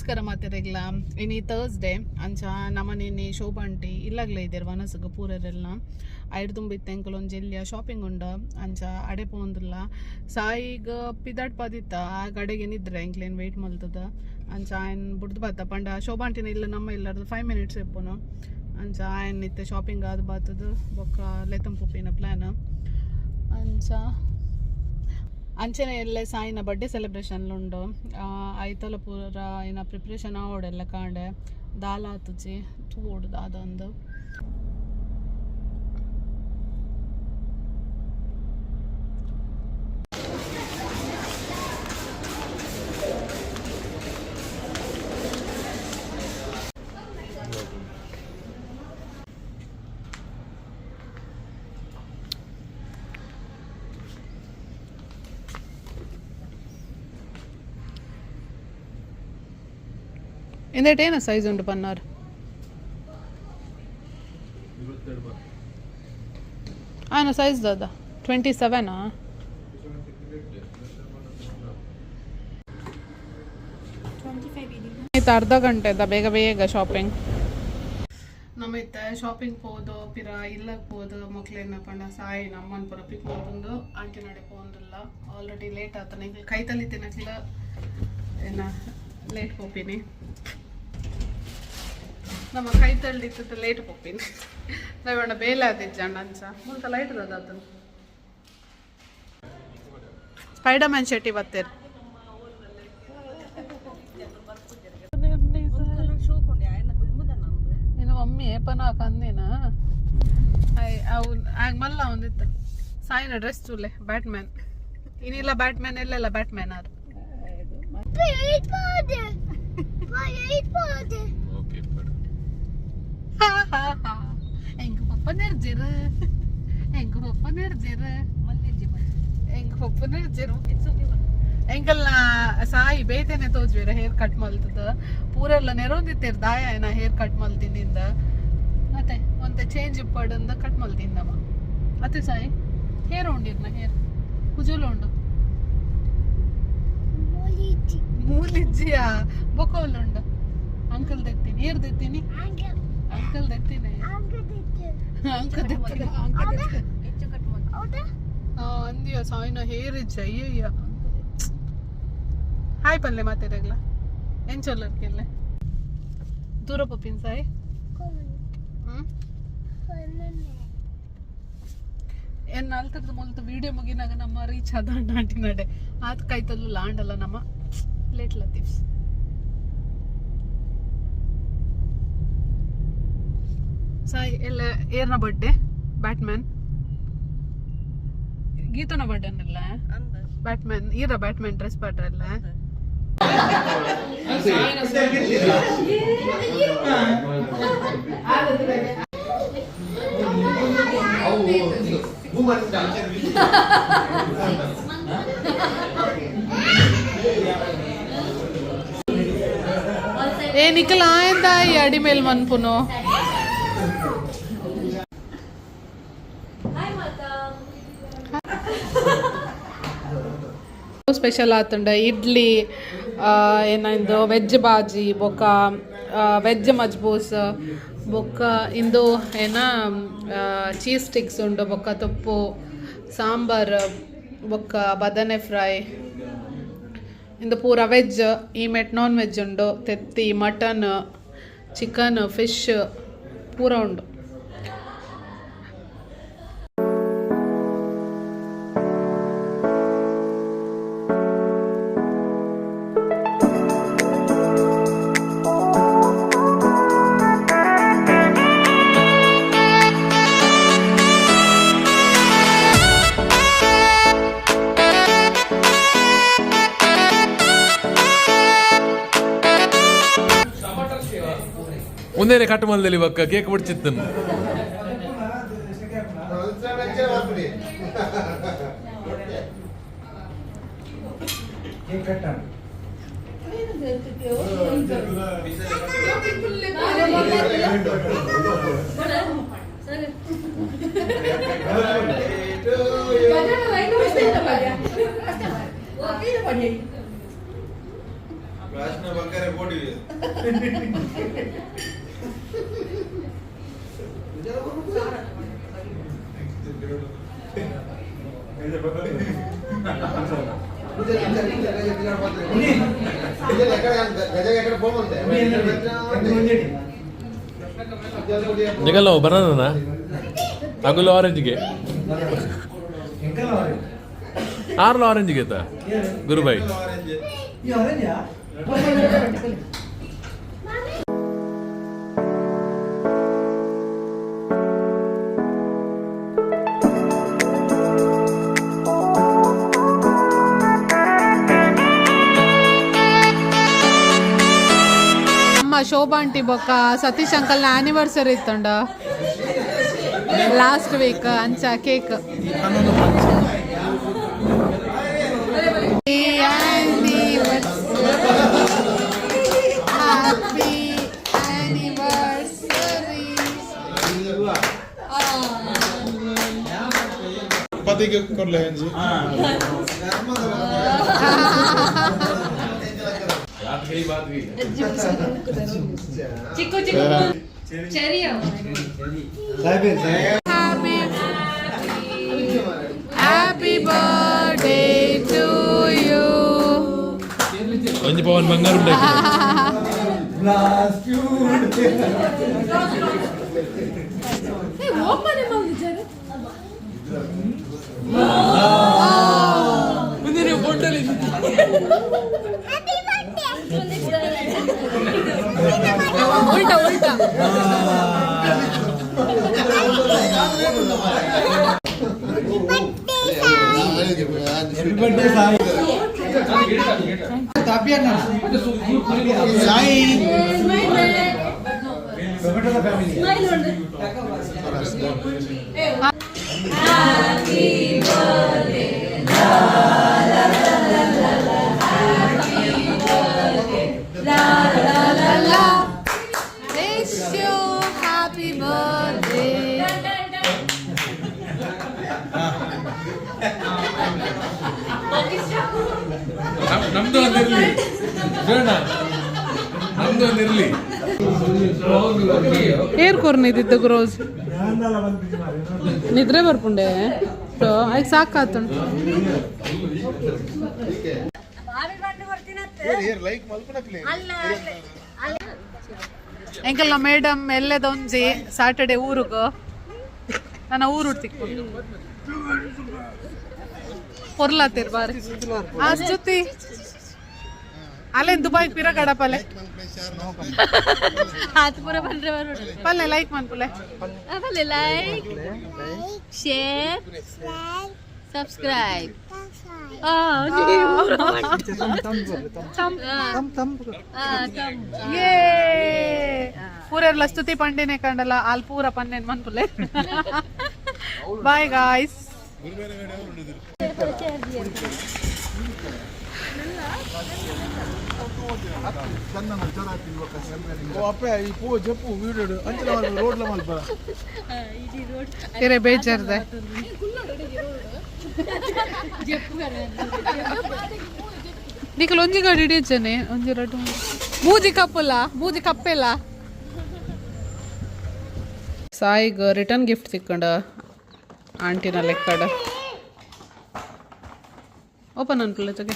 ನಮಸ್ಕಾರ ಮಾತೆರೆಗ್ಲ. ಇನಿ ಥರ್ಸ್ಡೇ ಅಂಚ ನಮನಿನಿ ಶೋಭಾಂಟಿ ಇಲ್ಲಗ್ಲ ಇದ್ದೇರು ವನಸುಗು ಪೂರೆರೆಲ್ಲ ಐಡ್ ತುಂಬಿತ್ತು. ಎಂಕುಲು ಒಂಜಿ ಎಲ್ಯ ಶಾಪಿಂಗ್ ಉಂಡು, ಅಂಚ ಅಡೆ ಪೋಂದುಲ್ಲ. ಸಾಯಿಗ್ ಪಿದಾಡ್ ಪದಿತ್ತ ಆ ಕಡೆಗೆ ನಿದ್ರೆ ಎಂಕ್ಲೇನ್ ವೆಯ್ಟ್ ಮಲ್ತದ. ಅಂಚ ಆಯನ್ ಬುಡ್ದು ಬತ್ತ ಪಂಡ ಶೋಭಾಂಟಿನ ಇಲ್ಲ ನಮ್ಮ ಇಲ್ಲರ್ದು 5 ಮಿನಿಟ್ಸ್ ಇಪ್ಪುನು. ಅಂಚ ಆಯನ್ ಇತ್ತೆ ಶಾಪಿಂಗ್ ಆದ್ ಬಾತದ ಬೊಕ್ಕ ಲೆತ್ತಂಪುಪಿನ ಪ್ಲಾನ್. ಅಂಚ ಅಂಚನೆ ಎಲ್ಲೆ ಸಾಯಿನ ಬರ್ಡೇ ಸೆಲೆಬ್ರೇಷನ್ ಉಂಡು. ಐತಲ ಪೂರ ಏನ ಪ್ರಿಪ್ರೇಷನ್ ಆವೊಡೆಲ್ಲ ಕಾಂಡೆ ದಾಲ ಆತುಜಿ ತೂವೊಡು ದಾದಂದು. ಇಂದೆಟ್ ಏನ ಸೈಜ್ ಉಂಡು ಪನ್ನಾರ್? ಆನ ಸೈಜ್ ದಾದ? 27? ಇತ್ತು ಅರ್ಧ ಗಂಟೆದ ಬೇಗ ಬೇಗ ಶಾಪಿಂಗ್. ನಮ್ಮ ಇತ್ತೆ ಶಾಪಿಂಗ್ ಪೋದು ಪಿರ ಇಲ್ಲಗ್ ಪೋದು ಮೊಕ್ಲೇನ ಪಂಡ ಸಾಯಿ ನಮ್ಮನ್ ಪೂರ ಪಿಕ್ ಮಲ್ತೊಂದು ಆಂಟಿ ನಡೆ ಪೋಂದುಲ್ಲ. ಆಲ್ರೆಡಿ ಲೇಟ್ ಆತನ. ಎಂಕ್ಲು ಕೈತಲಿ ತಿನ್ನಕ್ಲ ಏನ ಲೇಟ್ ಪೋಪಿನಿ. ನಮ್ಮ ಕೈ ತಳ್ಳಿತ್ತು ಲೇಟ್ ಪೋಪಿನಿ. ದಯವಂಡ ಬೇಲೆ ಆತಿಜ್ಜಂಡ. ಅಂಚ ಮುಲ್ಪ ಲೈಟ್ ಆತನ. ಸ್ಪೈಡರ್ ಮ್ಯಾನ್ ಶೆಟ್ಟಿ ಬತ್ತೇರ್. ನಿನ್ನ ಮಮ್ಮಿ ಏಪನ ಕಂದಿನ ಅವು ಆಗ ಮಲ್ಲ ಒಂದಿತ್ತು. ಸಾಯಿನ ಡ್ರೆಸ್ ಚೂಲೆ ಬ್ಯಾಟ್ ಮ್ಯಾನ್ ಇನ್ನಿಲ್ಲ. ಬ್ಯಾಟ್ ಮ್ಯಾನ್ ಎಲ್ಲೆಲ್ಲ ಬ್ಯಾಟ್ ಮ್ಯಾನ್ ಅದು. ಎಂಕ ಪಪ್ಪ ನೆರ್ಜೆರ್, ಎಂಕ ಪಪ್ಪ ನೆರ್ಜೆರ್, ಎಂಕ ಪಪ್ಪ ನೆರ್ಜೆರ್. ಎಂಕಲ್ನ ಸಾಯಿ ಬೇತೆನೆ ತೋಜ್ವೇರ ಹೇರ್ ಕಟ್ ಮಲ್ತದ. ಪೂರೆಲ್ಲ ನೆರೊಂದಿತ್ತೇರ್ ದಾಯ ಏನ ಹೇರ್ ಕಟ್ ಮಲ್ತಿನಿಂದ. ಅತ್ತೆ ಒಂತೆ ಚೇಂಜ್ ಇಪ್ಪಡಂದ ಕಟ್ ಮಲ್ತಿಂದಮ್ಮ. ಅತ್ತೆ ಸಾಯಿ, ಹೇರ್ ಉಂಡಿರ್ನ ಹೇರ್ ಕುಜುಲು ಉಂಡು ಮೂಲಿಜ್ಜಿಯ ಬೊಕೋಲ್ ಉಂಡು. ಅಂಕಲ್ ದೆತ್ತೀನಿ, ಏರ್ ದೆತ್ತೀನಿ, ಅಂಕಲ್ ದೆತ್ತೀನಿ, ಅಂಕಲ್ ದೆತ್ತೀನಿ. ಅಂದಿಯ ಸಾಯಿನ ಹೇರ್ ಇಜ್ಜ. ಅಯ್ಯಯ್ಯ, ಹಾಯ್ ಪಲ್ಲೆ ಮಾತೆರೆಗ್ಲ. ಎಂಚೊಲ್ಲರ್ಕೆಲ್ಲೆ ದೂರ ಪಪ್ಪಿನ ಸಾಯಿ. ಹ್ಮ್ ಏನ್ ಅಲ್ತದ ಮುಲ್ತ ವಿಡಿಯೋ ಮುಗಿನಾಗ ನಮ್ಮ ರೀಚ್ ಆದ ಆಂಟಿ ನಡೆ. ಆತ್ ಕೈತಲ್ಲು ಲಾಂಡಲ್ಲ ನಮ್ಮ ಲೇಟ್ ಲತೀಫ್ಸ್. ಸಾಯಿ, ಎಲ್ಲ ಏರ್ನ ಬರ್ಡೇ? ಬ್ಯಾಟ್ಮ್ಯಾನ್ ಗೀತನ ಬರ್ಡೇನಲ್ಲ? ಬ್ಯಾಟ್ಮ್ಯಾನ್ ಈರ ಬ್ಯಾಟ್ಮ್ಯಾನ್ ಡ್ರೆಸ್ ಪಾಡ್ರಲ್ಲ. ಏ ನಿಖಲ್ ಆಯ್ದ ಈ ಅಡಿ ಮೇಲ್ ಮನ್ಪುನು. ಸ್ಪೆಷಲ್ ಆತುಂಡ ಇಡ್ಲಿ, ಏನಿಂದು ವೆಜ್ ಬಾಜಿ, ಬೊಕ್ಕ ವೆಜ್ ಮಜ್ಬೂಸ್, ಬೊಕ್ಕ ಇಂದು ಏನ ಚೀಸ್ ಸ್ಟಿಕ್ಸ್ ಉಂಡು, ಬೊಕ್ಕ ತೊಪ್ಪು ಸಾಂಬಾರ್, ಬೊಕ್ಕ ಬದನೆ ಫ್ರೈ. ಇಂದು ಪೂರ ವೆಜ್. ಈ ಮೆಟ್ ನಾನ್ ವೆಜ್ ಉಂಡು. ತೆತ್ತಿ, ಮಟನ್, ಚಿಕನ್, ಫಿಶ್ ಪೂರ ಉಂಡು. ಒಂದೇನೆ ಕಟ್ ಮಲ್ದಲ್ಲಿ ಬಕ್ಕ ಕೇಕ್ ಬಿಡ್ಚಿತ್ತನು. ನಿಗಲ್ಲ ಬನಾನ ಅಗುಲು ಆರೆಂಜ್ಗೆ ಆರ್ಲ ಆರೆಂಜ್ಗೆ ತಾ ಗುರುಬಾಯಿ. ಅಮ್ಮ ಶೋಭಾ ಆಂಟಿ ಬೊಕ್ಕ ಸತೀಶ್ ಅಂಕಲ್ನ ಆನಿವರ್ಸರಿ ಇತ್ತಂಡ ಲಾಸ್ಟ್ ವೀಕ್, ಅಂಚ ಕೇಕ್. Happy anniversary. ಪತಿಗೆ ಕೊರ್ಲೆ ಅಂಜಿ. ಚಿಕ್ಕು ಚಿಕ್ಕು ಚೆರಿ. Happy happy birthday to you. ಒಂಜಿ ಪವನ್ ಬಂಗಾರ ಉಂಟಾಯ್ತು. ಓಪನ್ ನಿಜ. ಉಲ್ಟಾ ಉಲ್ಟಾ. ಸ್ಮೈಲ್ ಹೊಡ್ದು. Wish you happy birthday. ನಮ್ದು ಒಂದಿರ್ಲಿ ಬೇಡ, ನಮ್ದು ಒಂದಿರ್ಲಿ. ಏರ್ ಕೊರ್ನಿದ್ದಿದ್ದು ರೋಸ್ ನಿದ್ರೆ ಬರ್ಪುಂಡೆ ಆಯ್ತು, ಸಾಕಾತುಂಟು. ಲೈಕ್ ಮಲ್ಪನಕ್ಲೆ. ಎಂಕಲ್ನ ಮೇಡಮ್ ಎಲ್ಲದೊಂಜಿ ಸಾಟರ್ಡೆ ಊರುಗು ನನ್ನ ಊರು ತಿಕ್ಕು ಪೊರ್ಲಾತಿರ್ ಬಾರಿ. ಆ ಸ್ತುತಿ ಅಲ್ಲೇನ್ ದುಬೈ ಪಿರಗಡ ಪಲ್ಲೆ. ಹಾತ್ ಪೂರ ಬಂದ್ರೆ ಬರೋಣ. ಪಲ್ಲೆ ಲೈಕ್ ಮನ್ಪುಲೆ. ಆಮೇಲೆ ಲೈಕ್, ಶೇರ್, ಸಬ್ಸ್ಕ್ರೈಬ್. ಯೇ ಪೂರೆರ್ಲ ಸ್ತುತಿ ಪಂಡಿನೇ ಕಂಡಲ್ಲ ಆಲ್ ಪೂರ ಪನ್ನೇನ್ ಮನ್ಪುಲೆ. Bye guys. ಅಪ್ಪೆ ಈ ಪೂ ಜಪ್ಪು ವೀಡಿಯೋ ಅಂಚಿನ ರೋಡ್ಲ ಮಲ್ಪ. ಇರೆ ಬೇಜಾರ್ದೆ. ನಿಕಲ್ ಒಂಜಿ ಗಾಡಿ ಹಿಡಿಯಚ್ಚನೆ, ಒಂಜಿ ರಡ್ಡು ಮೂಜಿ ಕಪ್ಪುಲ್ಲ, ಮೂಜಿ ಕಪ್ಪೆಲ್ಲ. ಸಾಯಿಗ್ ರಿಟರ್ನ್ ಗಿಫ್ಟ್ ತಿಕ್ಕಂಡ ಆಂಟಿನ ಲೆಕ್ಕಡ. ಓಪನ್ ಅನ್ಪುಲ್ಲ ತಗೆ.